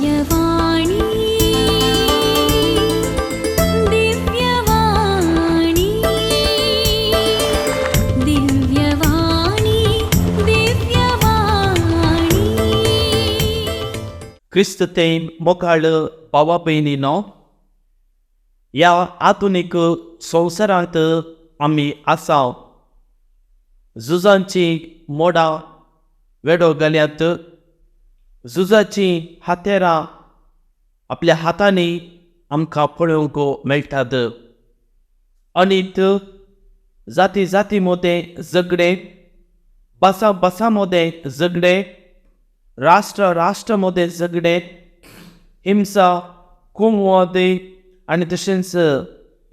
दिव्यवाणी दिव्यवाणी दिव्यवाणी दिव्यवाणी। क्रिस्त तें मोगाळ भावा भयणीनो, ह्या आधुनीक संवसारांत आमी आसा। झुजांची मोडां वेडो घाल्यात, झुजाचीं हातेरां आपल्या हातांनी आमकां पळोवंक मेळटात। अनीत जाती जाती मदें झगडे, भासां भासां मदें झगडे, राष्ट्र राष्ट्र मदें झगडे, हिंसा, कोमवादी आनी तशेंच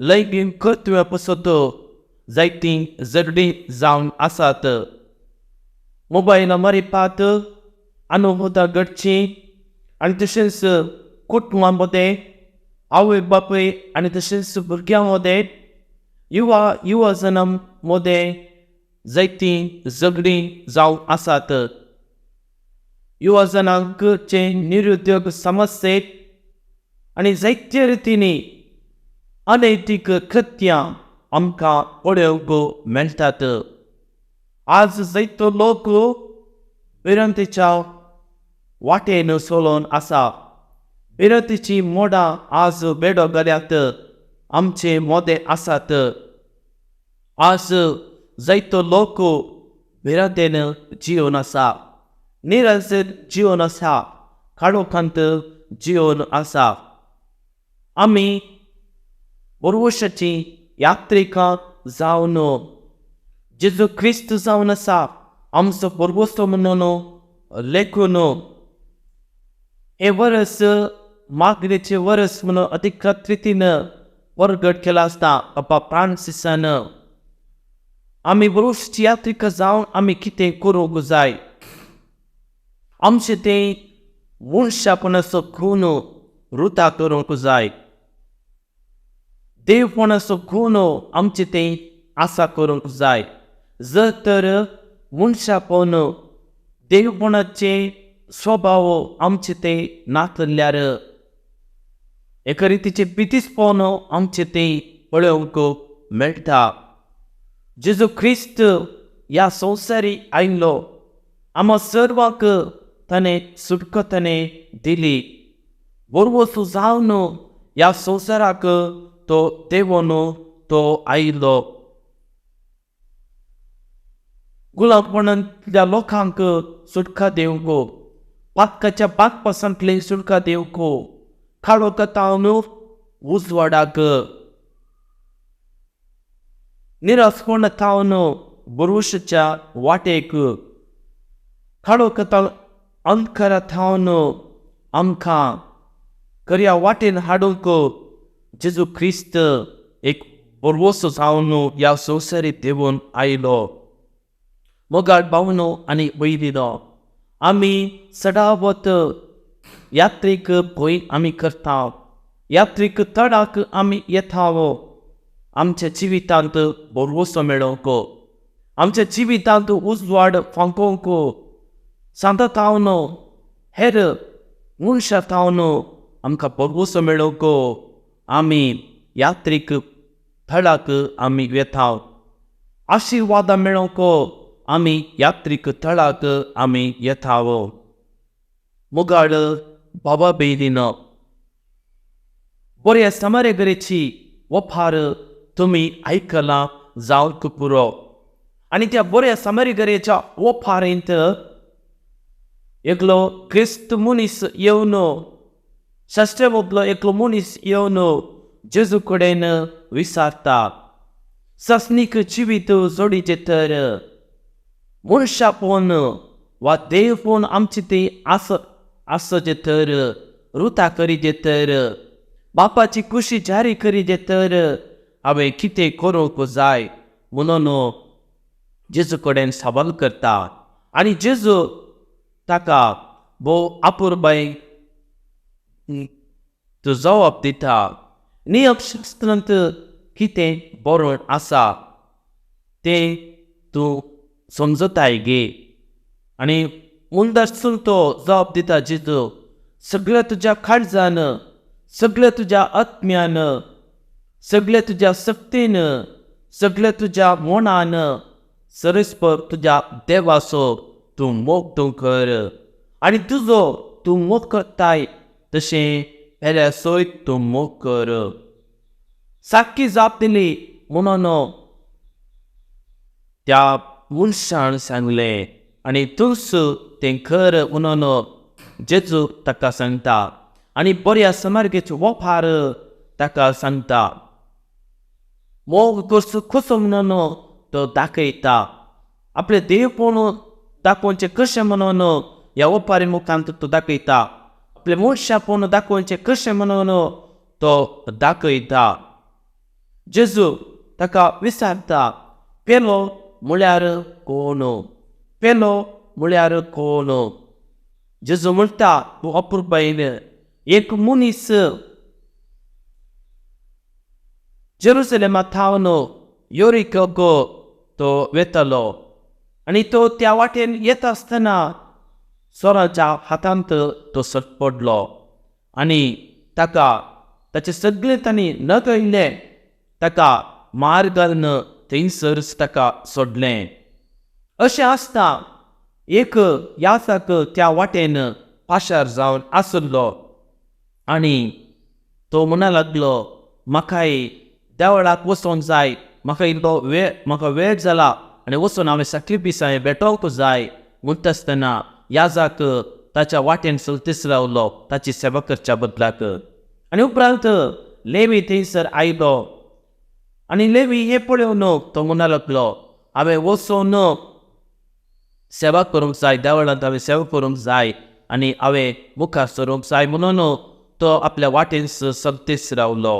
लैंगीक कर्तव्या पसत जायतीं झगडीं जावन आसात। मोबायला मारिपात अनुभवता घडची आनी तशेंच कुटुंबां मदें आवय बापूय आनी तशेंच भुरग्यां मदें युवा युवा मदें जायतीं झगडीं जावन आसात। युवा चे निरुद्योग समस्ये आनी जायते रितींनी अनैतीक कृत्यां आमकां पळोवंक मेळटात। आज जायतो लोक भिरांतेच्या वाटेन चलोवन आसा। भिरांतेची मोडां आज बेडो घाल्यात आमचे मोदें आसात। आज जायतो लोक भिरांतेन जिवन आसा, निराशेन जिवन आसा, काळोखांत जिवन आसा। आमी बरवशाची यात्रिकां जावन जेजू क्रिस्त जावन आसा आमचो बरवसो म्हणून लेखून हें वरस मागणेचें वरस म्हणून अधिकृत रितीन परगट केलां आसता बाबा फ्रांसिसान। आमी बरवशाची यात्रिका जावन आमी कितें करूंक जाय, आमचें तें मनशापणाचो खून रुता करूंक जाय, देवपणाचो खून आमचें तें आसा करूंक जाय। जर तर मनशापण देवपणाचे स्वभाव आमचें तें नातल्यार एका रितीचें पितीसपण आमचें तें पळोवंक मेळटा। जेजू क्रिस्त ह्या संवसारी आयलो, आमकां सर्वांक ताणें सुटका ताणें दिली। बरवसो जावन ह्या संवसाराक तो देवून तो आयलो। गुलामपणांतल्या लोकांक सुटका दिवंक, पातकाच्या बागपासांतली सुटका दिवंक, काळोखा तावन उजवाडाक, निराशपणा तावन बरवशाच्या वाटेक, काळोखा तावन अंधकारा थावन आमकां खऱ्या वाटेन हाडूंक जेजू क्रिस्त एक बरवसो जावन ह्या संवसारीत देवून आयलो। मोगाळ भावनो आनी भयणीनो, आमी सदावत यात्रीक भंय आमी करता, यात्रीक तडाक आमी येता। आमच्या जिवितांत बरवसो मेळोवंक, आमच्या जिवितांत उजवाड फांकोवंक, सांता तावन हेर मनशां तावन आमकां बरवसो मेळोवंक आमी यात्रीक थळाक आमी वेता। आशिर्वादां मेळोवंक आमी यात्रीक थळाक आमी येता। मोगाळ बाबा भयणीनो, बऱ्या समारेगरेची वपार तुमी आयकलां जावंक पुरो आनी त्या बऱ्या समारेगरेच्या वपारेंत एकलो क्रिस्त मनीस येवन, शास्त्रा मदलो एकलो मनीस येवन जेजू कडेन विचारता, सासणीक जिवीत जोडीचें तर मनशापण वा देवपण आमचें तें आसचें तर, रुता करीचें तर, बापाची खुशी जारी करीचें तर हांवें कितें करूंक जाय म्हणून जेजू कडेन सवाल करता। आनी जेजू ताका भोव अपुरबाय तो जवाब दिता। नियमशास्त्रांत कितें बरोवन आसा तें तूं समजताय गे। आनी मुंदासून तो जवाब दिता जेजू, सगळ्या तुज्या काळजान, सगळ्या तुज्या आत्म्यान, सगळ्या तुज्या शक्तीन, सगळ्या तुज्या मनान सरस्पर तुज्या देवाचो तूं मोग तूं कर आनी तुजो तूं मोग करताय तशें पेल्या सयत तूं मोग कर. सारकी जाप दिली म्हणून त्या मनशान सांगलें आनी तूंच तें कर म्हणून जेजू ताका सांगता आनी बऱ्या समार्गेचो वपार ताका सांगता. मोग करचो कसो म्हणून तो दाखयता, आपलें देवपण दाखोवचें कशें म्हणून ह्या ओपारी मुखांत तो दाखयता, आपलें मनशापण दाखोवचें कशें म्हणून तो दाखयता. जेजू ताका विचारता, पेलो म्हळ्यार कोण? पेलो म्हळ्यार कोण? जेजू म्हणटा, तूं अपुरबायेन एक मनीस जेरुसलेमा थावन योरिकोक तो वेतालो आनी तो त्या वाटेन येता आसतना चोराच्या हातांत तो सट पडलो आनी ताका ताचे सगळें तांणी नगयलें, ताका मार घालून थंयसरच ताका सोडलें. अशें आसता एक याचक त्या वाटेन पाशार जावन आसलो आनी तो म्हणा लागलो, म्हाकाय देवळाक वचोंक जाय, म्हाका इल्लो वेळ, म्हाका वेळ जाला आनी वचून हांवें साक्रिफिसां भेटोवंक जाय. म्हणटा आसतना याजाक ताच्या वाटेन चलतीच रावलो ताची सेवा करच्या बदलाक. आनी उपरांत लेवी थंयसर आयलो आनी लेवी हें पळोवन तो म्हणा लागलो, हांवें वचून सेवा करूंक जाय, देवळांत हांवें सेवा करूंक जाय आनी हांवें मुखार सरूंक जाय म्हणून तो आपल्या वाटेन चलतीच रावलो.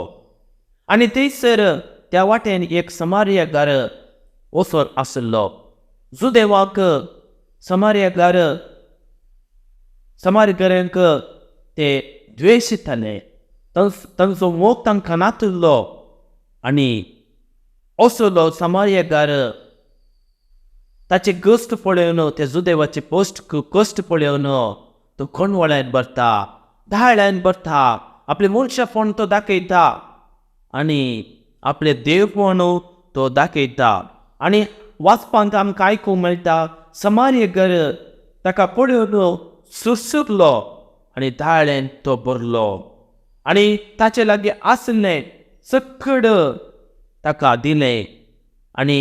आनी थंयसर त्या वाटेन एक समार्यागार वचून आशिल्लो. जुदेवाक समार्यागार समार्यकारांक ते द्वेशिताले, तांचो मोग तांकां नातिल्लो आनी असलो समार्यगार ताचे कश्ट पळोवन, त्या जुदेवाचे पोस्ट कश्ट पळोवन तो खणवळ्यान भरता, दाळ्यान भरता, आपले मनशापण तो दाखयता आनी आपले देवपण तो दाखयता. आनी वाचपांत आमकां आयकूंक मेळटा, समार्यगर ताका पळोवन सुरसुरलो आनी दाळ्यान तो भरलो आनी ताचे लागीं आसलें सकड ताका दिलें आनी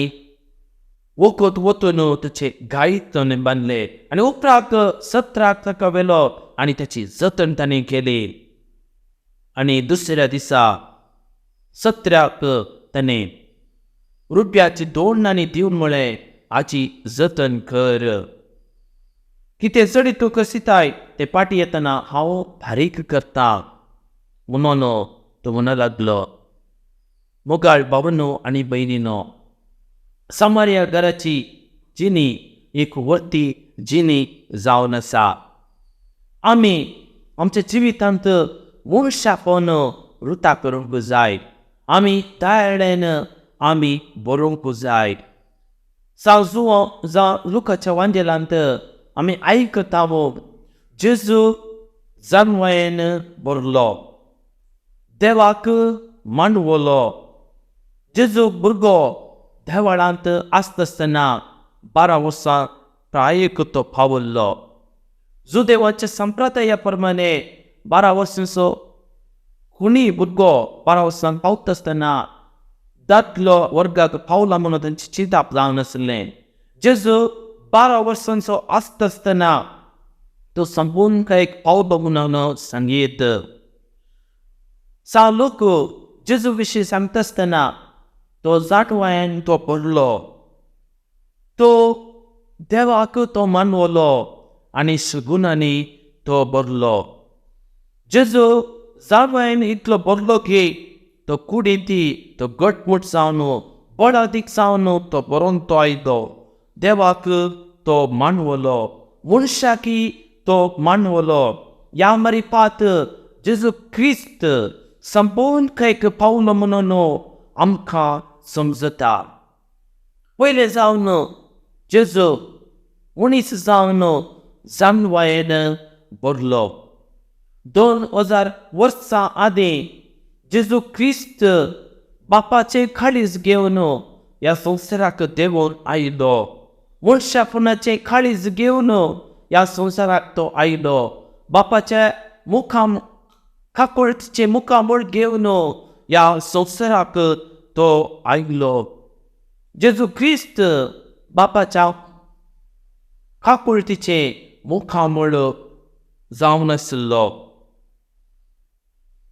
वखद वतून ताचे गायत ताणें बांदले आनी उपरांत सत्राक ताका व्हेलो आनी ताची जतन ताणें केली. आनी दुसऱ्या दिसा सत्र्याक ताणें रुपयाची 2 नाणी दिवन म्हळें, हाची जतन कर, कितें चड तूं कसिताय ते पाटी येतना हांव फारीक करता म्हणून तो म्हणा लागलो. मोगाळ भावनो आनी भयणीनो, समार्या घराची जिणी एक व्हडली जिणी जावन आसा. आमी आमच्या जिवितांत मनशापण रुता करूंक जाय, आमी दयाळेन आमी बरोवंक जाय. जावं जावं लुकाच्या वांजेलांत आमी आयकता, जेजू जानवयेन भरलो, देवाक मांडवलो. जेजू भुरगो देवळांत आसतना 12 वर्सां प्रायेक तो पावल्लो. जुदेवाच्या संप्रदाया प्रमाणे 12 वर्सांचो कोणीय भुरगो 12 वर्सांक पावता आसतना दादलो वर्गाक पावला म्हणून तांची चिंताप जावन आसलें. जेजू 12 वर्सांचो आसता आसतना तो संपूर्ण काय पावलो म्हणून सांगीत. सा लोक जेजू विशीं सांगता आसतना तो जाटवायन तो पडलो, तो देवाक तो मानवलो आनी सगुणांनी तो भरलो. जेजू जाटवायन इतलो भरलो की तो कुडींती तो गटमूट जावन बळादीक जावन तो बरोवन तो आयलो, देवाक तो मानवलो, मनशाकी तो मानवलो. ह्या मरिपात जेजू क्रिस्त संपूर्ण कैक पावलो म्हणून आमकां समजता. पयलें जावन जेजू मनीस जावन जानवायेन भरलो. 2000 वर्सां आदीं जेजू क्रिस्त बापाचें काळीज घेवन ह्या संवसाराक देंवून आयलो. मनशापणाचें काळीज घेवन ह्या संवसाराक तो आयलो. बापाच्या मुखाम काकुळटीचें मुखामळ घेवन ह्या संवसाराक तो आयलो. जेजू क्रिस्त बापाच्या काकुळटीचें मुखामळ जावन आशिल्लो.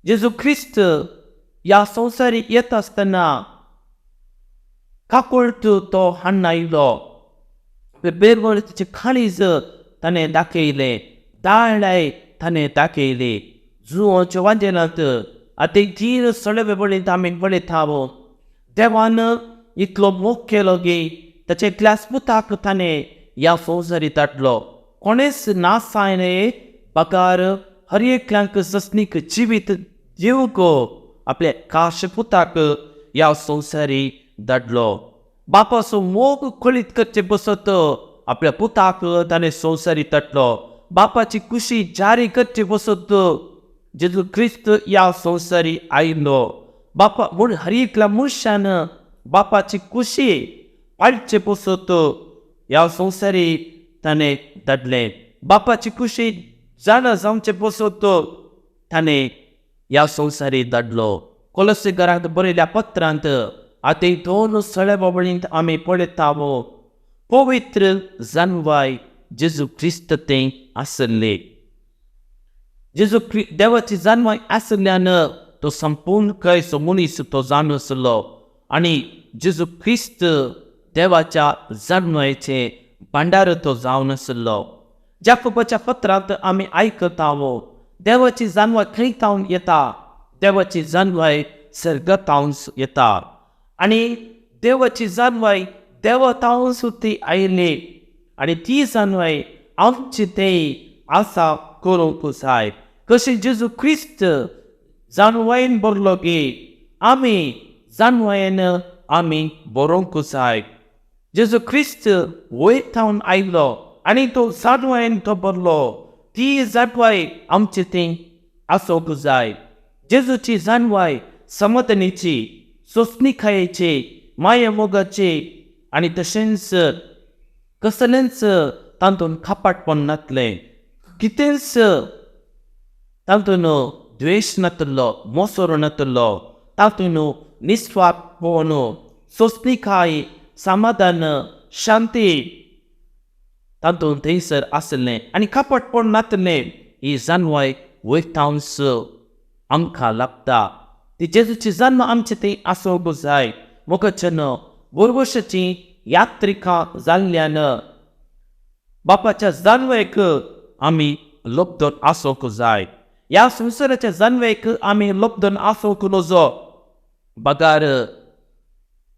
जेजू क्रिस्त ह्या संवसारी येता आसतना काकुळट तो हाडून आयलो. बेरवळतीचें काळीज ताणें दाखयलें, दाळाय ताणें दाखयली. जुवांच्या वाजेलांत आतां 3 सोळ्या बळींत आमी पळयता, देवान इतलो मोग केलो की ताचे क्लास पुताक ताणें ह्या संवसारी धाडलो. कोणेच नासायने बगार हर एकल्यांक सस्नीक जिवीत दिवंक आपल्या काश पुताक ह्या संवसारी धाडलो. बापाचो मोग कळीत करचे बसत आपल्या पुताक ताणें संवसारी धाडलो. बापाची खुशी जारी करचे बसत जेजू क्रिस्त ह्या संवसारी आयलो. बापा म्हूण हर एकल्या मनशान बापाची खुशी पाळचे बसत ह्या संवसारी ताणें धाडलें. बापाची खुशी जाणा जावचे बसत ताणें ह्या संवसारी धाडलो. कोलोसेकारांक बरयल्या पत्रांत आतां 2 सोळ्या बाबळींत आमी पळयता, पवित्र जानवाय जेजू क्रिस्त तें आसले. जेजू देवाची जानवाय आशिल्ल्यान तो संपूर्ण कैसो मनीस तो जाण आसलो आनी जेजू क्रिस्त देवाच्या जानवायचें भांडार तो जावन आसलो. जाकोबाच्या पत्रांत आमी आयकता, देवाची जानवाय खंय तावन येता? देवाची जानवाय सर्गातावन येता आनी देवाची जानवाय देवतावन ती आयली आनी ती जानवाय आमची ते आसा करूंक जाय. कशी जेजू क्रिस्त जानवायन भरलो की आमी जानवायन आमी बरोवंक जाय. जेजू क्रिस्त वयर थावन आयलो आनी तो जानवायन तो भरलो. ती जानवाय आमची ती आसूंक जाय. जेजूची जानवाय समाधानीची, सोंसणीकायेची, माया मोगाची आनी तशेंच कसलेंच तातूंत खापाटपण नातलें, कितेंच तातूंत द्वेश नातलो, मोसरो नातलो, तातूंत निस्वार्थपण, सोंसणीकाय, समाधान, शांती तातूंत थंयसर आसलें आनी खापटपण नातलें. ही जानवाय वयतावंस आमकां लागता. ती जेजूची जन्म आमचे थंय आसूंक जाय. मोगाच्यान बोरवशाची यात्रिकां जाल्ल्यान बापाच्या जानवेक आमी लब्धन आसूंक जाय. ह्या संवसाराच्या जानवेक आमी लब्धन आसूंक नजो, बगार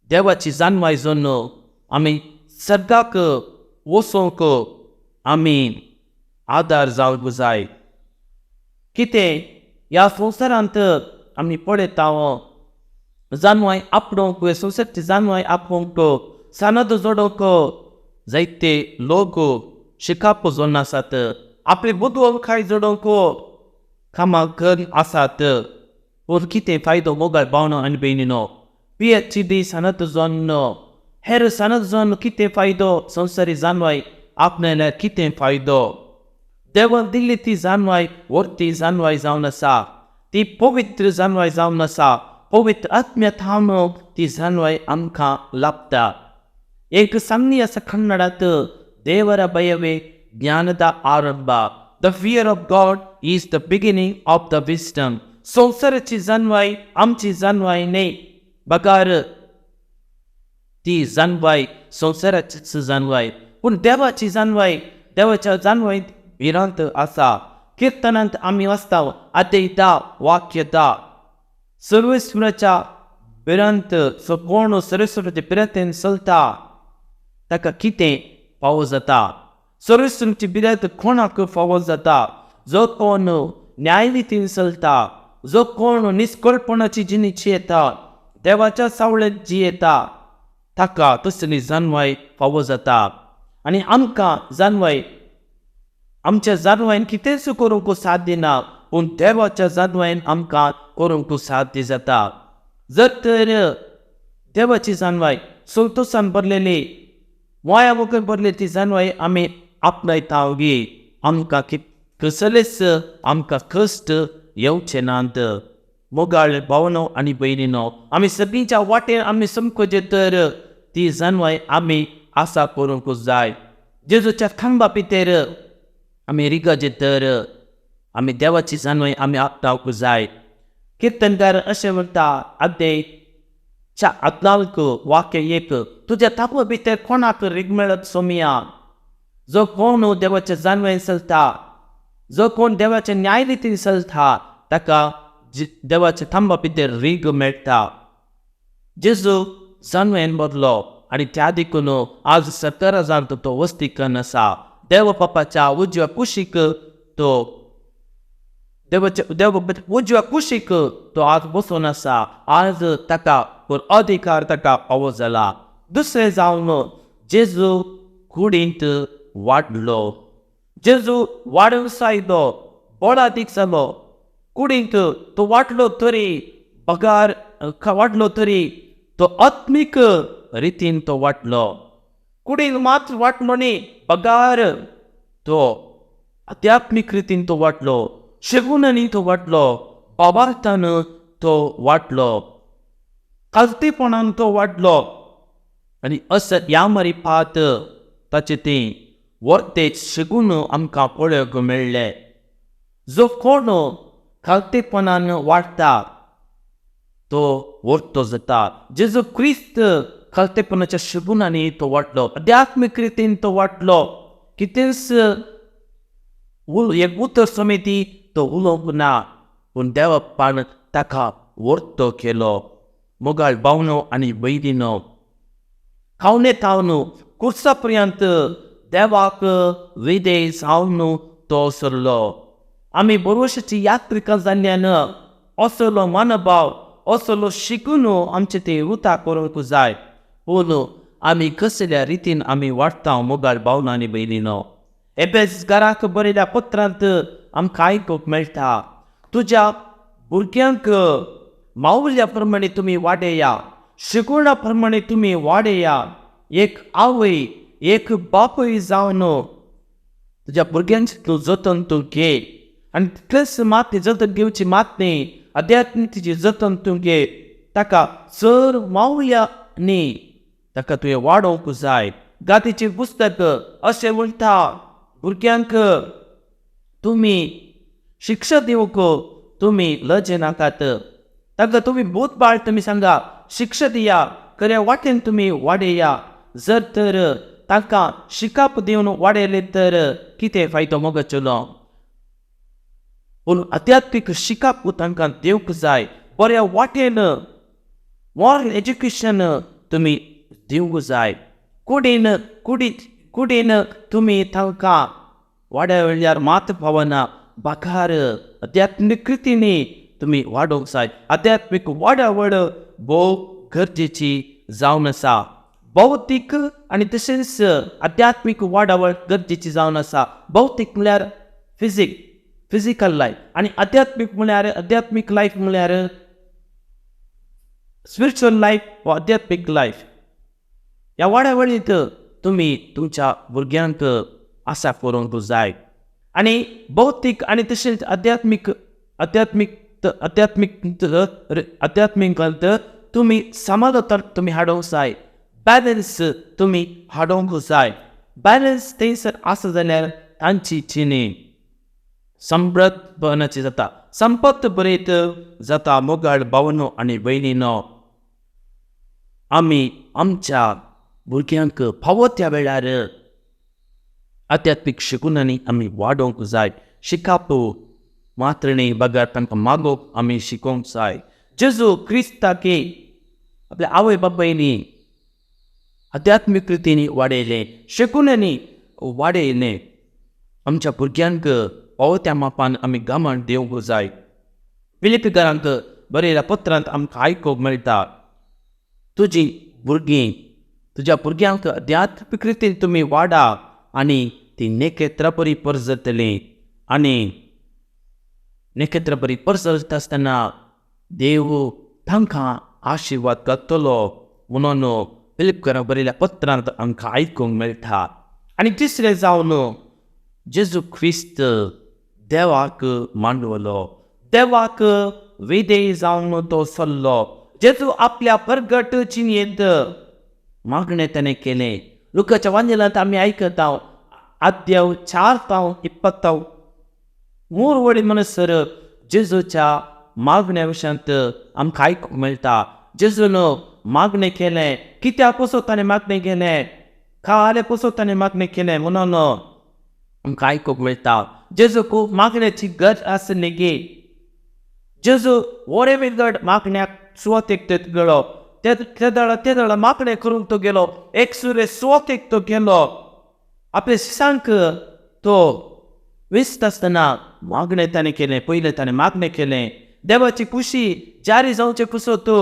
देवाची जानवाय जावन आमी सर्गाक वचूंक आमी आदार जावंक जाय. कितें ह्या संवसारांत आमी पळयता, जानवाय आपणोवंक, संवसाराची जानवाय आपोवंक, सानद जोडोवंक जायते लोक शिकाप जावन आसात. आपली बुदवंतकाय जोडोवंक कामां करून आसात. पूण कितें फायदो मोगाळ भावनो आनी भयणीनो? PhD सनद जावन, हेर सनद जावन कितें फायदो? संवसारी जानवाय आपणाल्यार कितें फायदो? देवान दिल्ली ती जानवाय व्हरती जानवाय जावन आसा. ती पवित्र जानवाय जावन आसा. पवित्र आत्म्या थावन ती जानवाय आमकां लाभता. एक सांगणी आसा कन्नडांत, देवरा भयवे ज्ञानदा आरंभ. The fear of God is the beginning of the wisdom. संवसाराची जानवाय आमची जानवाय न्हय, बगार ती जानवाय संवसाराचीच जानवाय. पूण देवाची जानवाय, देवाच्या जानवायंत भिरांत आसा. किर्तनांत आमी वाचता आद्य 10 वाक्य 10, सर्वेश्वराच्या भिरांत कोण सर्वेश्वराच्या भिरांतेन चलता ताका कितें फावो जाता? सर्वेश्वराची भिरांत कोणाक फावो जाता? जो कोण न्यायनितीन चलता, जो कोण निस्कळपणाची जिणी जियेता, देवाच्या सावळेंत जियेता, ताका तसली जानवाय फावो जाता. आनी आमकां जानवाय, आमच्या जानवायन कितेंच करूंक साध्य ना. पूण देवाच्या जानवायन आमकां करूंक साध्य जाता. जर तर देवाची जानवाय संतोशान भरलेली, माया मोगान भरलेली ती जानवाय आमी आपणायता गी आमकां कसलेच आमकां कश्ट येवचे नात. मोगाळ भावनो आनी भयणीनो, आमी सगळींच्या वाटेन आमी समकोचे तर ती जानवाय आमी आसा करूंक जाय. जेजूच्या खांबा भितर आमी रिगचे तर आमी देवाची जानवाय आमी आपणावंक जाय. किर्तनकार अशें म्हणटा, अध्याय 4 वाक्य 1, तुज्या तापा भितर कोणाक रीग मेळत सोमया? जो कोण देवाच्या जानवायन चलता, जो कोण देवाच्या न्यायरितीन चलता ताका देवाच्या थांबा भितर रीग मेळटा. जेजू जानवायन बदलो आनी त्या देखून आज 70,000 तो वस्तीकन आसा. देव बापाच्या उजव्या कुशीक तो देवाच्या देव उजव्या कुशीक तो आज बसून आसा. आज ताका अधिकार ताका फावो जाला. दुसरें जावन जेजू कुडींत वाडलो. जेजू वाडून आयलो, बळादीक जालो. कुडींत तो वाडलो तरी बगार वाडलो तरी तो आत्मीक रितीन तो वाडलो. कुडीन मात्र वाडलो न्ही, बगार तो आध्यात्मीक रितीन तो वाडलो, शेगुणांनी तो वाडलो, बाबार्थान तो वाडलो, खालतेपणान तो वाडलो. आनी असं ह्या मरिपात ताचे तें वर्ते शिकून आमकां पळोवंक मेळ्ळें. जो कोण खालतेपणान वाडटा तो वर्तो जाता. जेजू क्रिस्त खालतेपणाच्या शिगुणांनी तो वाडलो, आध्यात्मीक रितीन तो वाडलो. कितेंच एक उतर समिती तो उलोवंक ना, पूण देवापान ताका वर्तो केलो. मोगाळ भावनो आनी भयणीनो, खावणे थावन कुर्सा पर्यंत देवाक विधेय जावन तो सरलो. आमी बरोवशाची यात्रिका जाल्ल्यान असलो मनोभाव असलो शिकून आमचे ते रुता करूंक जाय. पूण आमी कसल्या रितीन आमी वाडटा मोगाळ भावना आनी भयणीनो. एबेस घराक बरयल्या पत्रांत आमकां आयकूंक मेळटा, तुज्या भुरग्यांक मावल्या प्रमाणे तुमी वाडया, शिकवणा प्रमाणे तुमी वाडया. एक आवय एक बापूय जावन तुज्या भुरग्यांचें तूं जतन तूं घे. आनी तितलेंच मात जतन घेवची मात न्ही, अध्यात्मिकतेची जतन तूं घे. ताका चड मावल्या न्ही, ताका तुवें वाडोवंक जाय. गातीचें पुस्तक अशें म्हणटा, भुरग्यांक तुमी शिक्षा दिवंक तुमी लजेनाकात. ताका तुमी भूत बाळ तुमी सांगा, शिक्षा दिया, खऱ्या वाटेन तुमी वाडया. जर तर तांकां शिकाप दिवन वाडयलें तर कितें फायदो मोगाचेलो? पूण आध्यात्मीक शिकाप तांकां दिवंक जाय. बऱ्या वाटेन मॉरल एज्युकेशन तुमी दिवंक जाय. कुडीन कुडी कुडीन तुमी तांकां वाड्या वेळार मात पावना, बाकार आध्यात्मीक कृतींनी तुमी वाडोवंक जाय. आध्यात्मीक वाडावळ भोव गरजेची जावन आसा. भौतीक आनी तशेंच आध्यात्मीक वाडावळ गरजेची जावन आसा. भौतीक म्हळ्यार फिजिकल लायफ आनी आध्यात्मीक म्हळ्यार आध्यात्मीक लायफ म्हळ्यार स्पिरिच्युअल लायफ वा आध्यात्मीक लायफ. ह्या वाडावळींत तुमी तुमच्या भुरग्यांक आसा करूंक जाय. आनी भौतीक आनी तशेंच आध्यात्मीक आध्यात्मीक आध्यात्मीक आध्यात्मीकांत तुमी समाधान तुमी हाडूंक जाय. बॅलन्स तुमी हाडूंक जाय. बॅलन्स थंयसर आसा जाल्यार तांची जिणी समृद्धपणाची जाता, संपत्त बरेत जाता. मोगाळ भावनो आनी भयणीनो, आमी आमच्या भुरग्यांक फावो त्या वेळार आध्यात्मीक शिकूनांनी आमी वाडोवंक जाय. शिकाप मात्र न्ही, बगर तांकां मागोवंक आमी शिकोवंक जाय. जेजू क्रिस्ताकी आपल्या आवय बापायनी आध्यात्मीक रितीन वाडयलें, शिकूनांनी वाडयलें. आमच्या भुरग्यांक फावो त्या मापान आमी गमण दिवंक जाय. फिलिपीकारांक बरयल्या पत्रांत आमकां आयकूंक मेळटा, तुजी भुरगीं तुज्या भुरग्यांक आध्यात्मीक रितीन तुमी वाडा आनी ती नेकेत्रापरी परजतली आनी नखेत्र बरी परसरता आसतना देव तांकां आशिर्वाद घालतलो म्हणून फिलिपकरां बरयल्या पत्रांत आमकां आयकूंक मेळटा. आनी तिसरें जावन जेजू क्रिस्त देवाक मांडवलो, देवाक विधेय जावन तो सरलो. जेजू आपल्या परगट जिणेंत मागणें ताणें केलें. लुकाच्या वांजेलांत आमी आयकता आद्याव 4 ताव 20 मूर वडी म्हणसर जेजूच्या मागण्या विशयांत आमकां आयकूंक मेळटा. जेजून मागणें केलें. कित्याक पसो ताणें मागणें केलें, खाले पसो ताणें मागणें केलें म्हणून आमकां आयकूंक मेळटा. जेजूक मागण्याची गरज आसली गी. जेजू वरे विंगड मागण्याक सुवातेक तो गेलो, ते दळा मागणें करूंक तो गेलो, एक सुरे सुवातेक तो गेलो. आपल्या शिसांक तो विस्त आसतना मागणें ताणें केलें. पयलें ताणें मागणें केलें देवाची खुशी जारी जावचे पसो तो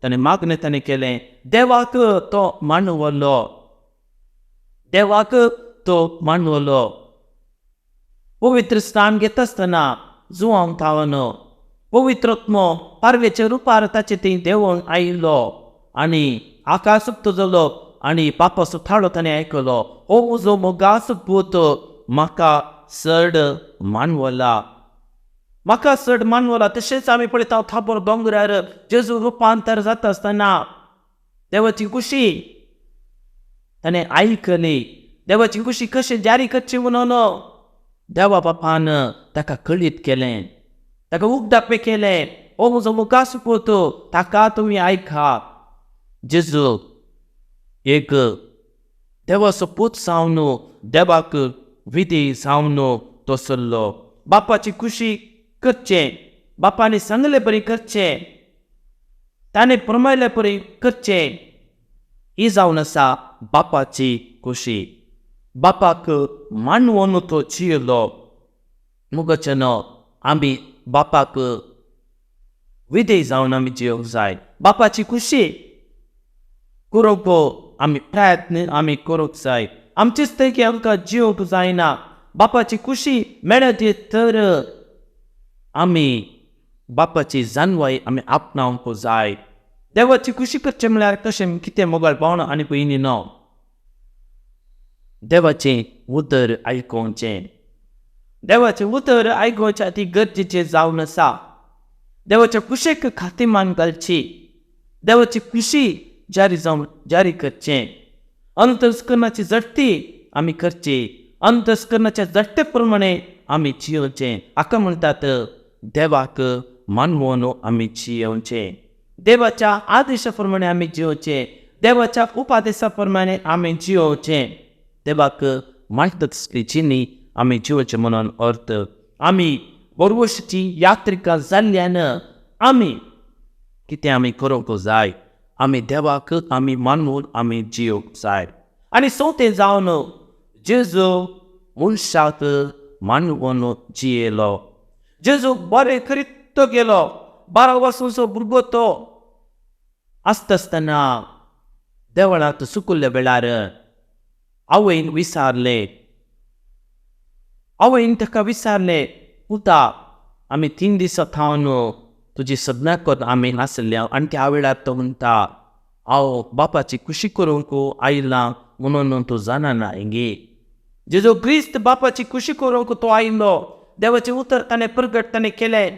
ताणें मागणें ताणें केलें. देवाक तो मांडवलो, देवाक तो मांडवलो. पवित्र स्नान घेता आसतना जुवांव थावन पवित्रत्मो पारवेच्या रुपार ताचे थंय देंवोन आयिल्लो आनी आकाश उक्तो जालो आनी बापाचो थाळो ताणें आयकलो, हो म्हजो मोगाचो पूत, म्हाका चड मानवला, म्हाका चड मानवला. तशेंच आमी पळयता थाबोर दोंगरार जेजू रुपांतर जाता आसतना देवाची खुशी ताणें आयकली. देवाची खुशी कशें जारी करची म्हणून देवा बापान ताका कळीत केलें, ताका उगडापें केलें, हो म्हजो मुखास पूत, ताका तुमी आयका. जेजू एक देवाचो पूत जावन देवाक विधी जावन तो सरलो. बापाची खुशी करचें, बापाने सांगले परी करचें, ताणें प्रमायले परी करचें, ही जावन आसा बापाची खुशी. बापाक मानवून तो जियेलो. मुगचें आमी बापाक विधेय जावन आमी जियोंक जाय. बापाची खुशी करूंक आमी प्रयत्न आमी करूंक जाय. आमचेच तरी आमकां जियोंक जायना. बापाची खुशी मेळत तर आमी बापाची जानवाय आमी आपणावंक जाय. देवाची खुशी करचें म्हळ्यार कशें कितें मोगाळ पावना आनी पयलीं न्हू, देवाचें उतर आयकुचें. देवाचें उतर आयकुचें ती गरजेचें जावन आसा. देवाच्या खुशेक खातीमान घालची, देवाची खुशी जारी जावन जारी करचें. अंतस्करणाची झडटी आमी करची, अंतस्करणाच्या झडटे प्रमाणे आमी जियोवचें. हाका म्हणटात देवाक मानवून आमी जियोवचें. देवाच्या आदेशा प्रमाणे आमी जियोवचें, देवाच्या उपादेशा प्रमाणे आमी जियोवचें. देवाक मानता तसली जिणी आमी जियोवचें म्हणून अर्थ आमी बरवशीची यात्रिका जाल्ल्यान आमी कितें आमी करूंक जाय, आमी देवाक आमी मानून आमी जियोवंक जाय. आनी सोंतें जावन जेजू मनशाक मानवून जियेलो. जेजू बरें करीत तो गेलो. 12 वर्सांचो भुरगो तो आसता आसतना देवळांत सुकुल्ल्या वेळार आवयन विचारलें, आवयन ताका विचारलें, पुता आमी 3 दिसां थावन तुजी सदना करून आमी आसल्या. आनी त्या वेळार तो म्हणटा, हांव बापाची खुशी करूंक आयलां म्हणून तूं जाणा ना गे. जेजू क्रिस्त बापाची खुशी करूंक तो आयलो. देवाचें उतर ताणें प्रगट ताणें केलें.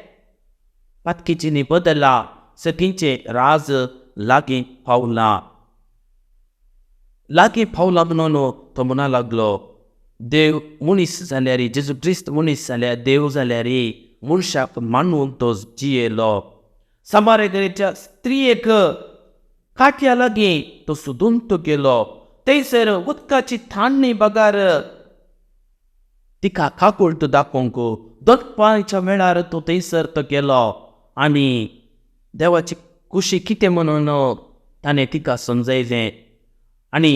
पातकीचीनी बदला सगळींचें राज लागीं पावलां, लागीं पावलां म्हणून तो म्हणा लागलो. देव मनीस जाल्यार, जेजू क्रिस्त मनीस जाल्यार, देव जाल्यार मनशाक मानून तो जियेलो. समारेच्या स्त्रियेक काट्या लागीं तो सोदून तो गेलो. थंयसर उदकाची थाण्णी बगार तिका काकुळट दाखोवंक दनपारच्या वेळार तो थंयसर तो गेलो आनी देवाची खुशी कितें म्हणून ताणें तिका समजयलें आनी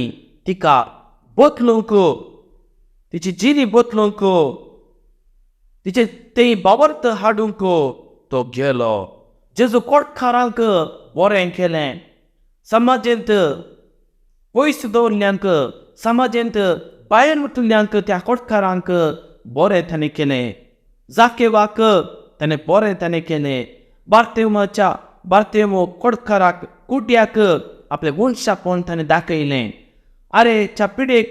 तिका बदलूंक, तिची जिणी बदलूंक, तिचे तें बावर्त हाडूंक तो गेलो. जेजू कोटकारांक बरें केलें, समाजेंत पयस दवरल्यांक, समाजेंत भायर उठिल्ल्यांक, त्या कोटकारांक बरें ताणें केलें. जाकेवाक ताणें बरें ताणें केलें. बार्तेमाच्या बार्तेमो कोडकाराक कुट्याक आपलें मनशापण ताणें दाखयलें. आरे च्या पिडेक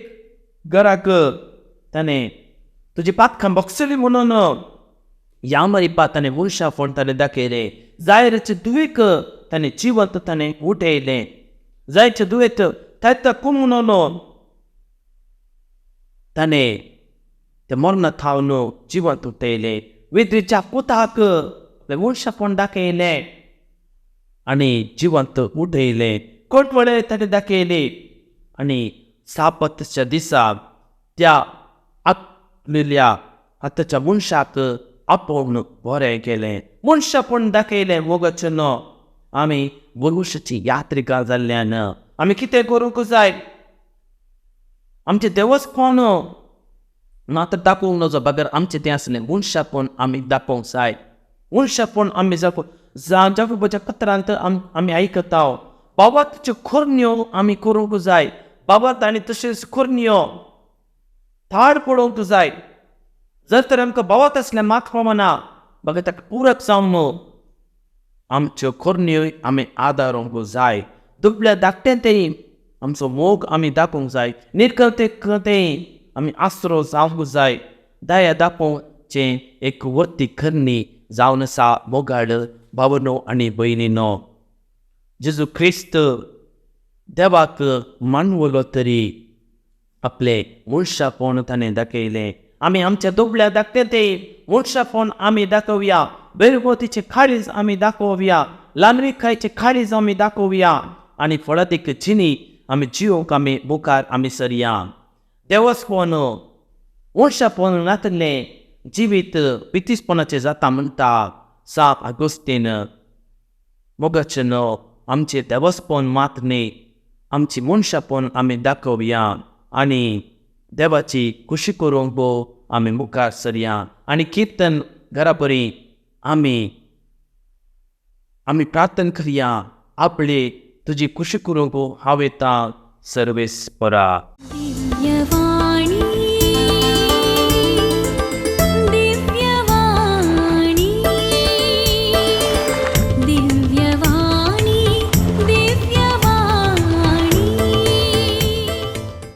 घराक ताणें तुजी पातकां बगसली म्हणून ह्या मरिपा ताणें मनशापण ताणें दाखयलें. जायराचे धुवेक ताणें जिवंत ताणें उठयलें. जायचे दुयेंत तायता कूम म्हणून ताणें ते मरणा थावन जिवंत उठयलें. वेद्रीच्या पुताक आपलें मनशापण दाखयलें आनी जिवंत उठयलें. कोटवळे ताणें दाखयले आनी सापतच्या दिसा त्या आपलेल्या हाताच्या मनशाक आपोवन बरें केलें. मनशापण दाखयलें. मोगाचें न्हू आमी मनुष्याची यात्रिका जाल्ल्यान आमी कितें करूंक जाय? आमचें देवस्पण ना तर दाखोवंक नजो, बगर आमचें तें आसलें मनशापण आमी दाखोवंक जाय. मनशापण आमी जाकोबाच्या पत्रांत आमी आयकता बाबा तुज्यो करण्यो आमी करूंक जाय. बाबा ताणें तशेंच करण्यो थाड पळोवंक जाय. जर तर आमकां बाबात आसलें मात पावना बगर ताका पुरक जावन आमच्यो करण्यो आमी आदारूंक जाय. दुबल्या धाकटें तें आमचो मोग आमी दाखोवंक जाय. निर्कते तें आमी आसरो जावंक जाय. दया दाखोवचें एक वर्ती करणी जावन आसा. मोगाळ भावनो आनी भयणीनो, जेजू क्रिस्त देवाक मानवलो तरी आपलें मनशापण ताणें दाखयलें. आमी आमच्या दुबल्या धाकटें तें मनशापण आमी दाखोवया. बेरगोतीचें काळीज आमी दाखोवया. ल्हानविकायचें काळीज आमी दाखोवया आनी फळादीक जिणी आमी जिवंक आमी मुखार आमी सरया. देवस्पण मनशापण नातलें जिवीत पितीसपणाचें जाता म्हणटा साप आगोस्तीन. मोगाचें न्हू आमचें देवस्पण मात न्ही, आमची मनशापण आमी दाखोवया आनी देवाची खुशी करूंक आमी मुखार सरया. आनी किर्तन घरा बरी आमी आमी प्रार्थना करया. आपली तुजी खुशी करूंक हांव येता सर्वेस्परा. दिव्यवाणी.